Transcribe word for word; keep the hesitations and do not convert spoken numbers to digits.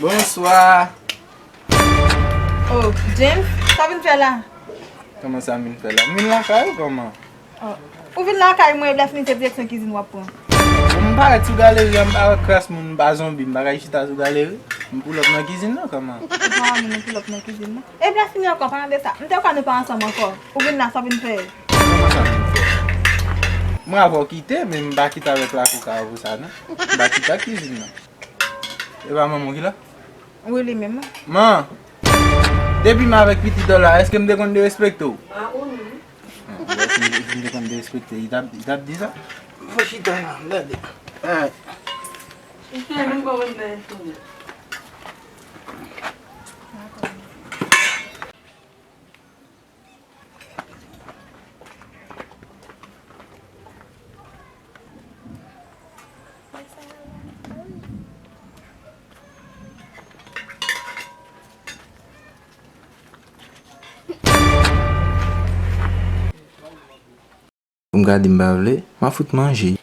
Bonswa. Oh, James, sa w vin fè la? Kòman sa m vin fè la? M vin lakay ou kòman? Oh. Ou vin lakay mwen, epi lè fini se direksyon kizin w ap pran. Bon, m parèt sou galeri a, m pa wè kras moun, m pa zonbi, m pa ka chita sou galeri. M pull up nan kizin nan kòman? Ou pa wè moun pull up nan kizin nan? Epi lè fini ankò, palan de sa, m te kwè nou pa ansanm ankò. Ou vin la, sa w vin fè? Kòman sa m vin fè? Mwen avè w kite, men m pa kite avèk lakou kay ou sa non. M pa kite ak kizin nan. E pa manman w ki la? Wi, li menm. Man, depi m avèk pitit ou la, èske m te konn derespekte w? Ah, ou menm. Ah, lè si m te konn derespekte, li t ap, li t ap di sa? Fò chita la, gade. Ay. Ou fè menm pa konn nan fini. Ou m gade m pa vle, m a fout manje.